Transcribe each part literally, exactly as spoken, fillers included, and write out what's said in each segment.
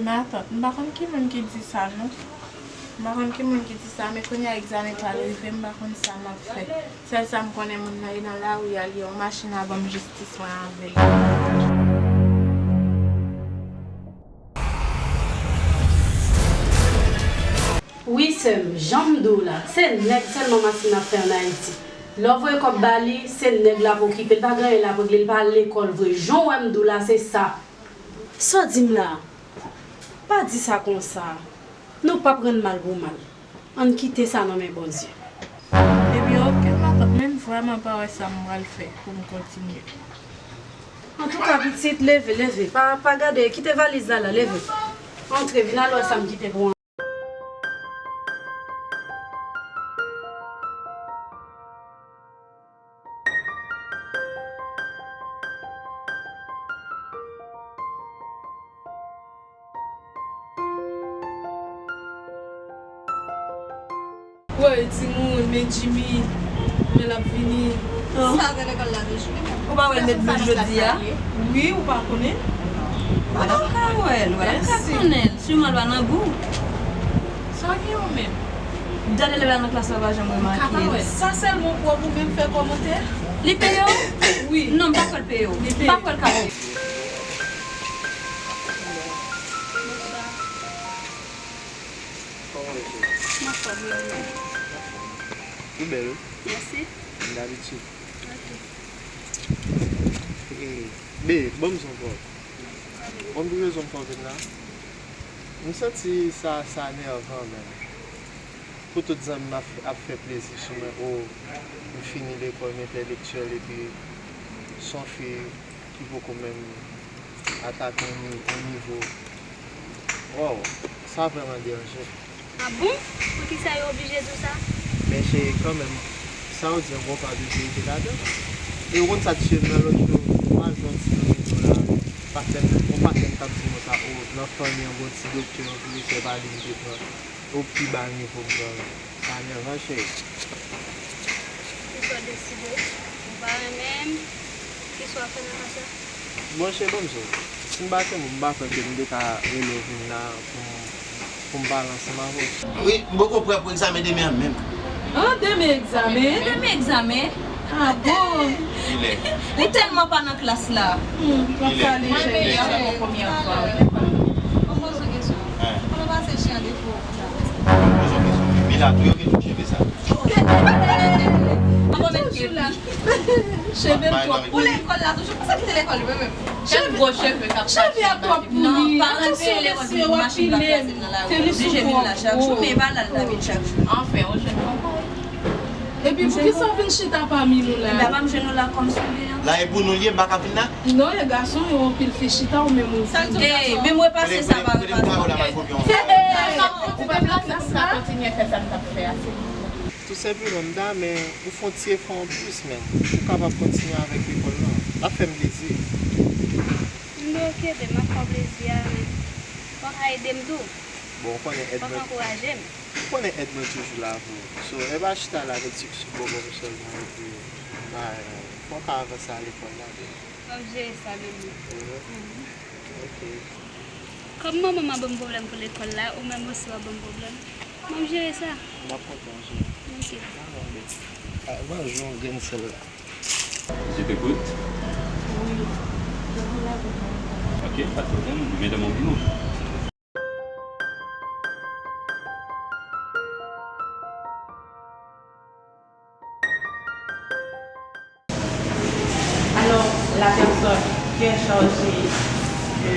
Matant, m pa konn ki moun ki di sa, non. M pa konn ki moun ki di sa, men kounye a egzamen pral rive, m pa konn sa m ap fè. Sèl sa m konnen, moun nan ye nan lari a, li yon machin a ban m jistis mwen avè l. Wi, sè m, jan m di w la, se nèg sèlman Masina ap fè ann Ayiti. Lè w voye kòb ba li, se nèg l ap okipe, li pa gen anyen l ap regle, li pa al lekòl vre. Jan w wè m di w la, se sa. Sa w di m la a? Pa di sa konsa. Nou p ap rann mal pou mal. Ann kite sa nan men Bondye. Ebyen, oke, matant, men m vrèman pa wè sa m pral fè pou m kontinye. Antouka, pitit, leve, leve. Pa, pa gade, kite valiz la la, leve. Antre, vin al wè sa m kite pou w. Woy, timoun, men Jimmy, men l ap vini. Sa te lekòl la deja. Ou pa wè l met bouch jodi a? Wi, ou pa konnen? Ou pa ka wè l, ou pa ka konnen l. Siman l pa nan gou. Sa gen ou menm? Dat elèv la nan klas la pa janm remake l. Sa sèlman pwòf ou menm fè kòmantè? Li peye w? Wi. Non, m pa kwè l peye w. M pa kwè l ka peye w. Kòman w ye, cheri? M anfòm, wi, ou menm? Ou bèl, wi. Mèsi. Kòm dabitid. Ok. Be, ban m zon pòv. Ou konn pou rezon m fè w vin la? M santi sa, sa nèvan menm. Pou tout zanmi m ap, ap fè plezi sou mwen, o, m fini lekòl, m entèlektyèl, epi s on fi ki poko menm atake yon ni-, yon nivo. Wow, sa vrèman deranje m. A bon? Poukisa yo oblije di w sa? Men cheri, kanmenm, sa w di an gon pa de verite ladan. E ou konn sa k touche m nan lòt jou, ou pa jwenn ti moun yo la, patnè m, yon patnè m t ap di mwen sa, o, nan fanmi an gon ti doktè, yon pwofesè pa li m te pran, o pi ba nivo m pran. Sa nèvan cheri. Kisa w deside? Ou pa renmen m? Kisa w ap fè nan ka sa? Bon, cheri, ban m di w. Si m pa te renmen w, m pa kwè ke m te ka rele w vin la pou m, pou m pale ansanm avè w. Wi, m poko prè pou egzamen demen an menm. Ah, demen egzamen? Demen egzamen? Ah bon? Kilè? Ou tèlman pa nan klas la. Hmm, w ap pale, cheri. Mwen peye ankò premyè fwa. Mwen poze w kesyon. Kòman pase chen an defo? Mwen poze w kesyon. Mila, tou yo gen tout cheve sa. Mwen mèt kepi. Cheve l twòp pou li. Pou lekòl la toujou, konsa kite lekòl li menm. Cheve, gwo cheve k ap cheve a twòp pou li. Non, paran l peye lekòl pou li, machin l ap pase nan lari, oblije vin la chak jou, men e pa la l ta vin chak jou. Anfen, ou jwenn yon kay. Epi poukisa w vin chita pami nou la? Ebyen, pa m jwenn ou la kòm sou li an. La e pou nou l ye, m pa ka vin la? Non, e gason yo anpil fi chita ou menm ou vin. Ey, menm repase sa pa repase. Ou pa plase sa kontinye fè sa m t ap fè a, se Tou senpleman, m ta renmen ou fè yon ti efò anplis, menm, pou w kapab kontinye avèk lekòl lan. L ap fè m plezi. M bloke de, m ap fè w plezi a, men fò w ka ede m tou. Bon, ou konnen èd mwen. Fò w ka ankouraje m. Ou konnen èd mwen toujou la pou ou. So, e pa chita la avèk ti sou bòbò m sèlman, epi, ba, fò w ka avanse a lekòl la, baby. M ap jere sa, baby. Mhm. Ok. Kòm manman m ap ban m pwoblèm pou lekòl la, ou menm osi w ap ban m pwoblèm. M ap jere sa. M ap kontan, cheri. Ok. Dakò, baby. Ah, mwen jwenn grenn sèl la. Je t'écoute. Wi. Ok, pa de pwoblèm. Medam an vini. Alors, la personne qui est chargée de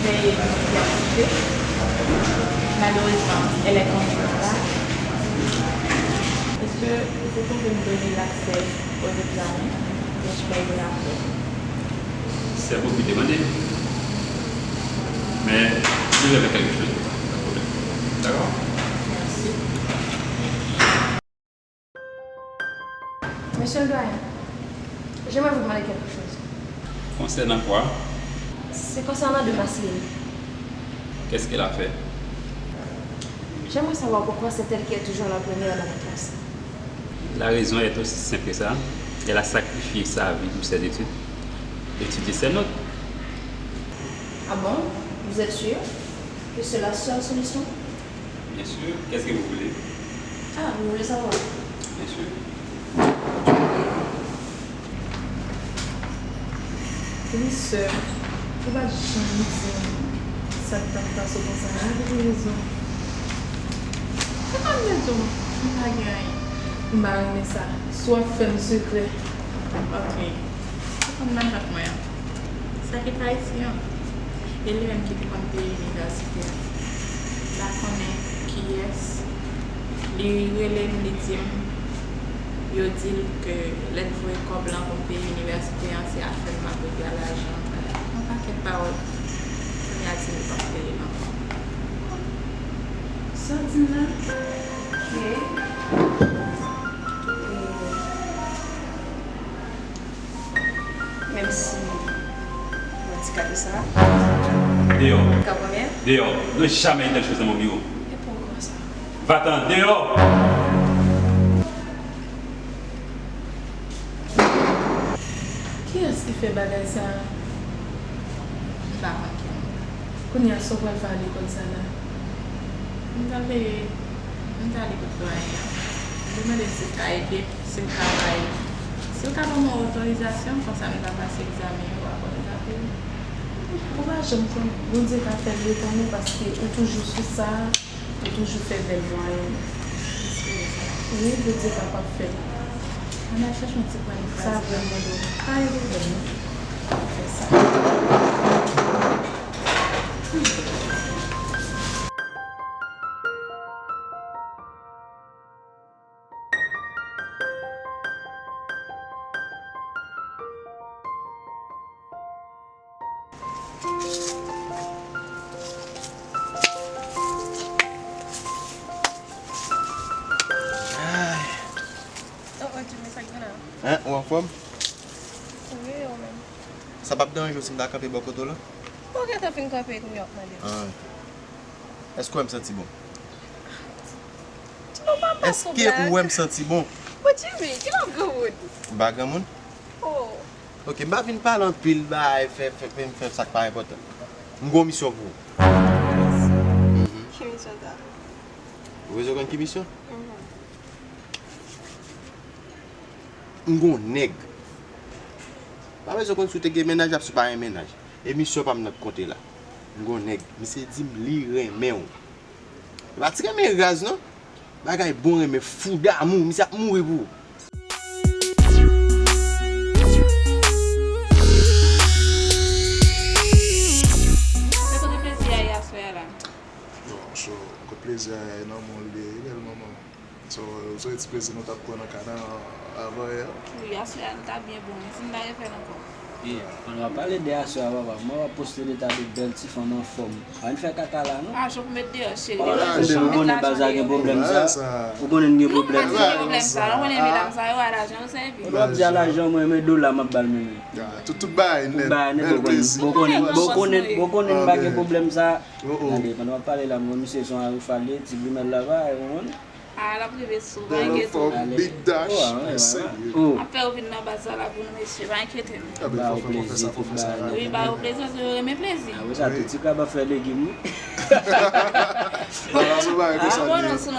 veiller sur ses activités, malheureusement, elle est en retard. Est-ce que vous pouvez me donner l'accès aux examens que je vais vous rappeler? C'est vous qui demandez. Mais je vais faire quelque chose. Pas de problème. D'accord? Merci. Monsieur le doyen, j'aimerais vous demander quelque chose. Concernant quoi? C'est concernant de Marceline. Qu'est-ce qu'elle a fait? J'aimerais savoir pourquoi c'est elle qui est toujours la première dans la classe. La raison est aussi simple que ça. Elle a sacrifié sa vie pour ses études. Étudier, c'est notes. Ah bon? Vous êtes sûr que c'est la seule solution? Bien sûr. Qu'est-ce que vous voulez? Ah, nous voulons savoir. Bien sûr. Wi, sè, ou pa t janm di m sa k t ap pase w konsa, non, pou ki rezon? Se pa m mete w, m pa gen anyen. M pa renmen sa. Si w ap fè m sekrè. Ok. Ou konn manjant mwen an. Sa ki t Ayisyen an. E li menm ki te konn peye inivèsite a. M pa konnen kiyès. Li rele m, li di m, yo di l ke lè l voye kòb lan pou m peye inivèsite an, se afè m m ap regle a lajan. Yon pakèt pawòl. Kounye a di m li p ap peye l ankò. Sa w di m la? Ok. E, menm si mwen di kado sa. Dehors. Ka konbyen? Dehors. Ne jamais une telle chose dans mon bureau. E poukisa? Va-t'en, dehors! Kiyès ki fè bagay sa a? M pa konn ki moun. Kounye a, sa w pral fè a lekòl sa la? M ta vle, m ta ale kot doyen an. M te mande l si l ka ede m, si l ka bay, si l ka ban mwen otorizasyon, konsa m ta pase egzamen yo, apre m ta vini. Ou pa janm konn. Bondye ka fè l reponn ou paske ou toujou sou sa. Ou toujou fè bèl mwayen. Wi, Bondye kapab fè l. Ann al chèche yon ti pwen sa vrèman dou. Pa gen pwoblèm, non. Fè sa. Ay. Oh, oh, Jimmy, sa k gen la? Hein, ou anfòm? Wi, ou menm? Sa p ap deranje w si m ta kanpe bò kote w la? Ou gentan fin kanpe, kounye a w ap mande m. Ah. Èske w wè m santi bon? Èske ou wè m santi bon? Bon, Jimmy, kilè w granmoun? M pa granmoun? Oh. Ok, m pa vin pale anpil bagay, fè, fè, fè, fè sa k pa enpòtan. M gon misyon pou ou. Mhm. Ki misyon sa? Ou bezwen konn ki misyon? Mhm. M gon nèg. Pa bezwen konn si w te gen mennaj, ap si w pa gen mennaj. E misyon pa m nan k konte la. M gon nèg. Misye di m li renmen w. E pa ti renmen raz non. Bagay bon renmen, fou damou, misye ap mouri pou ou. Se kote plezi a ye aswè a la? Bon, cho, kote plezi a ye nan mwen li ye, bèl manman. So, se ti plezi nou t ap pran nan kad avan yè. Wi, aswè a nou ta byen bon, men si n ta refè l ankò. E, ann pa pale de aswè a, papa. Mwen w ap poste de ta de bèl ti fanm anfòm. Ann fè kaka la, non? Ah, Jop met deyò, cheri. Ou konnen baz la gen pwoblèm sa. Ou konnen gen pwoblèm sa. Ou konnen medam sa yo a lajan yo sèvi. Ou ap di a lajan mwen, men dola m ap ba l menm. Tout, tout bagay nèt, bèl plezi. Ou konnen, ou konnen m pa gen pwoblèm sa. Gade, pandan w ap pale la, mwen, misye se yon Arifal li ye, ti grimèl la pa, ou konprann? Ah, l ap rive sou, pa enkyete w. Big Dash, serye. M ap fè yo vin nan baz sa la pou nou, mesye, pa enkyete nou. Ba yo plezi, tout bagay. Wi, ba yo plezi, paske yo renmen plezi. Apre sa, tout ti krab ap fè legim, wi.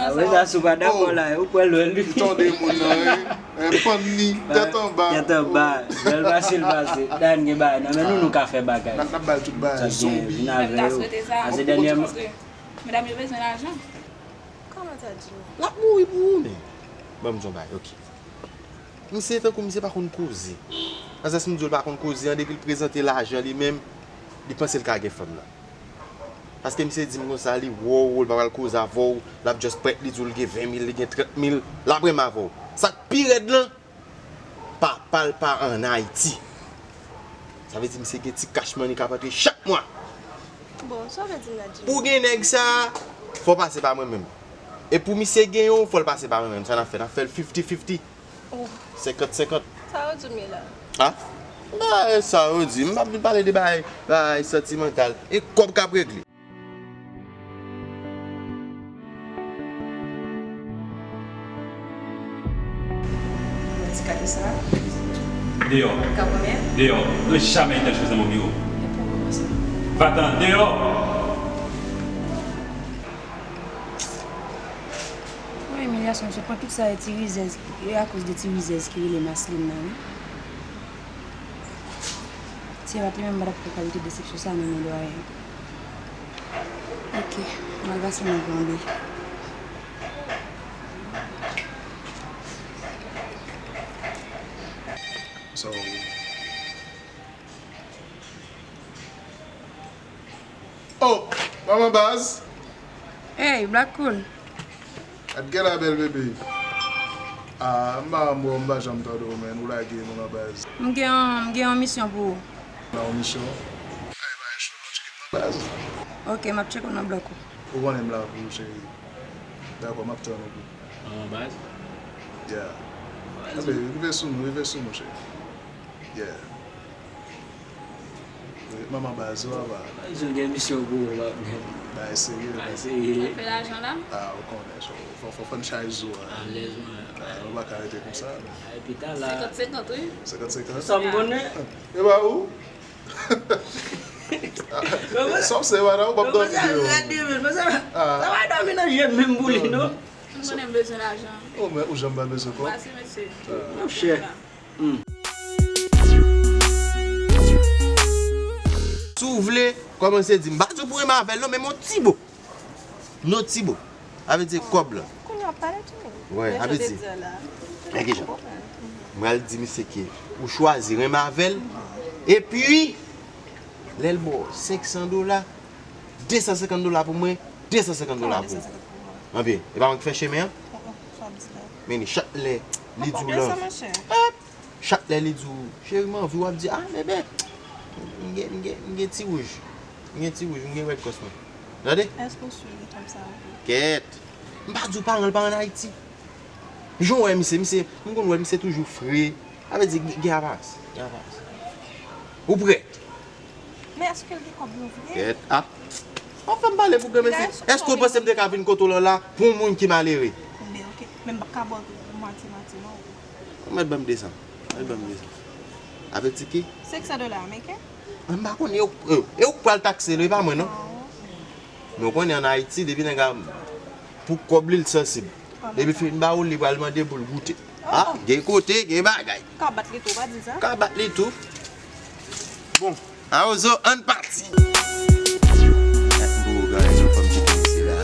Apre sa, si w pa dakò la, ou kwè lwen li. Tande moun nan, wi. Pann ni, tèt anba. Tèt anba. Lè l pase, l pase. Dan gen bagay nan men nou, nou ka fè bagay. N ap, n ap ba l tout bagay, zonbi. Vin avè yo. Ase dènyèman. Medam yo bezwen lajan. Kòman sa, Jimmy? L ap mouri pou ou, men. Ban m di w yon bagay, ok. Misye tankou misye pa konn koze. Paske si m di w l pa konn koze an, depi l prezante lajan li menm, li panse l ka gen fanm nan. Paske misye di m konsa, li wè w, li pa pral koze avè w, l ap just prèt, li di w l gen ven mil, li gen trant mil, l ap renmen avè w. Sa k pi rèd lan, papa l pa ann Ayiti. Sa vle di misye gen ti cash money k ap antre chak mwa. Bon, sa w vle di m la, Jimmy? Pou w gen nèg sa, fò w pase pa mwen menm. E pou misye gen yon, fò l pase pa mwen menm. Sa n ap fè? N ap fè l fifty fifty. Oh. Senkant senkant. Sa yo di m ye la? Ha? Bagay sa yo di. M p ap vin pale de bagay, bagay santimantal. E kòb k ap regle. Mwen di kado sa. Dehors. Ka konbyen? Dehors. Ne jamais une telle chose dans mon bureau. E pou kòman sa? Va-t'en, dehors! Gason, se pran tout sa e ti rizèz, e akoz de ti rizèz ki rele Maslin nan, wi. Si se pa t li menm, m pa t ap pran kalite desepsyon sa nan men dwayen. Ok, m al pase nan plan B. So, oh, manman baz. Hey, Black Cool. At gen la bèl bebe. Ah, m pa wè m pa janm tande w, men ou lage manman baz. M gen yon, m gen yon misyon pou ou. Nan yon misyon? Ay, pa cho, non, tcheke m nan baz. Ok, m ap tcheke w nan blòk ou. Ou konnen m la pou ou, cheri. Dakò, m ap tann ou. Manman baz? Yeah. Anben, rive sou nou, rive sou nou, cheri. Yeah. Manman baz, ou ava. Baz, ou gen misyon pou ou, baz. Bagay serye. Bagay serye. Fè lajan la? Ah, ou konnen, so, fò, fò, fò n chay zo a. Alèz, mwen. Ah, ou pa ka rete konsa. Ay, pita la. Senkant senkant, wi. Senkant senkant? Sa m konnen. E ba ou? Sa m se, madam, ou p ap dòmi deyò. Sa va dòmi nan je m menm pou li, non? M konnen m bezwen lajan. Oh, men ou janm pa bezwen kòb. Mèsi, mesye. Monchè. Hmm. Si w vle, kòmanse di m. M pa di w pou renmen avè l non, men m on ti bo. M on ti bo. Sa vle di kòb la. Kounye a w ap pale tou. Wè, sa vle di. Men jan w te di a la. Men kijan? M pral di misye ke ou chwazi renmen avè l. Epi, lè l ba w senk san dola, de san senkant dola pou mwen, de san senkant dola pou ou. Anben, e pa mwen ki fè chemen an? Men chak lè li di w lan. Chak lè li di w, cheri, m anvi w, w ap di, ah, bebe, m gen, m gen, m gen ti wouj. M gen ti wouj, m gen rèd kòs mwen. Tande? Èske w si li kòmsa, ok? Kèt. M pa di w paran l pa ann Ayiti. Jan w wè misye, misye, m konn wè misye toujou fre. Sa vle di, gen, gen aparans. Gen aparans. Ou prè? Men èske l gen kòb nou vre? Kèt. Ah. W ap fè m pale pou granmesi. Èske w panse m te ka vin kote w la pou yon moun ki malere? Men ok. Men m p ap ka ba w matye matye non. Ou mèt ban m de san. Mèt ban m de san. Avèk tike? Senk san dola ameriken? M pa konnen, e w, e w k pral takse l, e pa mwen non. Men w konnen ann Ayiti, depi nèg la pou kòb li, l sansib. Depi fin ba ou, li pral mande pou l goute. Ah, gen kote, gen bagay. Ka bat li tou, pa di sa. Ka bat li tou. Bon, Awozo, ann pati. Gade yon fanm ki panse la.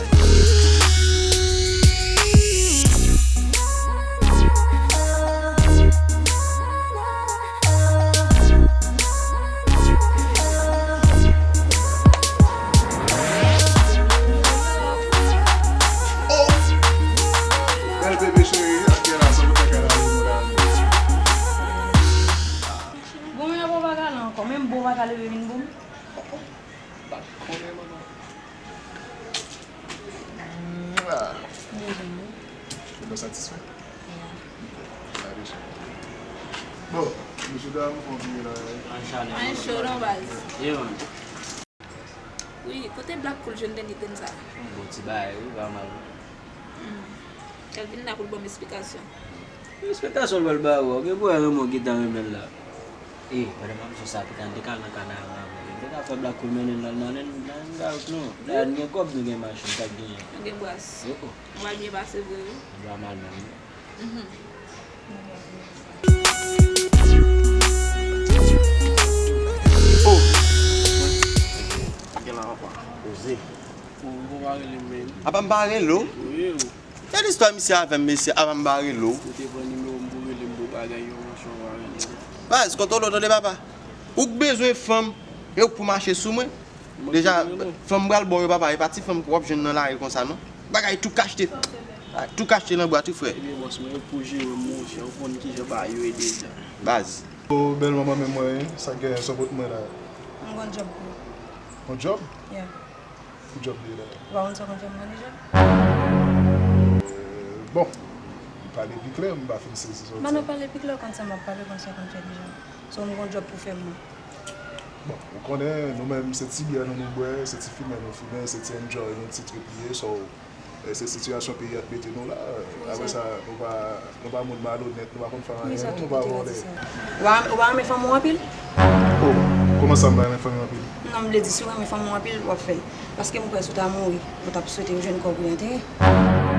Oh! Bèl bebe cheri, ak kè la, sa nou fè kè la, nou la. Bon, men bon bagay la ankò, menm bon bagay leve vin bon. Pa konnen, manman. Mwa. Ou satisfè? Yeah. Bon, mesye dam, fon vire la. An cho non, baz. Yeah, man. Wi, kote Black Cool jwenn dènye grenn sa? Bon ti bagay, wi, pa mal. Hmm. L vin la pou l ban m esplikasyon. Esplikasyon l pral ba ou a, ou gen pou wè renmen w gentan renmen l la. E, pandan m ap di w sa, pita m te ka nan kanaran avè l. M te ka fè Black Cool mennen l al nan, nan, nan hangout nou. Dayè, nou gen kòb, nou gen machin, sa k genyen. Nou gen bras. Oh, oh. Nou pral byen pase vre, wi. Nou pa mal menm, wi. Mhm. Oh! Gen la ankò. Koze. Ou, ou pa rele m, men. Apa m pa rele w? Wi, wi. Gad istwa misye avè m, mesye, apa m pa rele w? Ou te pran nimewo m pou rele m pou bagay yo, monchè, ou pa rele m. Baz, kontwole w tande papa. Ou k bezwen fanm, e ou k pou mache sou mwen. Deja, fanm pral ba w yo papa, e pa ti fanm w ap jwenn nan lari konsa non. Bagay tou kachte. Bagay tou kachte nan bwat wi frè. Ebyen bòs mwen, yo pou jere m monchè, ou konn kijan bagay yo ye deja. Baz. O bèl manman men mwen, sa k genyen sou kont mwen la? M gon djòb pou ou. Yon djòb? Yeah. Ki djòb li ye la? Ou pa konn sa w konn fè m konn deja? Bon, pale pi klè, m pa fin sezi sa w di. Ban nou pale pi klè, w konn sa m ap pale, w konn sa w konn fè deja. So, m gon djòb pou fè m nan. Bon, ou konnen, nou menm, se ti byè nou, nou bwè, se ti fimen nou fimen, se ti enjoy nou, ti trip li ye, so, e, se sitiyasyon peyi a k mete nou la. Apre sa, nou pa, nou pa moun malonèt, nou pa konn fè anyen, nou, nou pa vòlè. Ou pa, ou pa renmen fanmi w anpil? Oh, kòman sa m pa renmen fanmi m anpil? Non, m vle di, si w renmen fanmi w anpil, w ap fè l. Paske m kwè si w ta mouri, ou t ap swete yo jwenn kòb ou antere.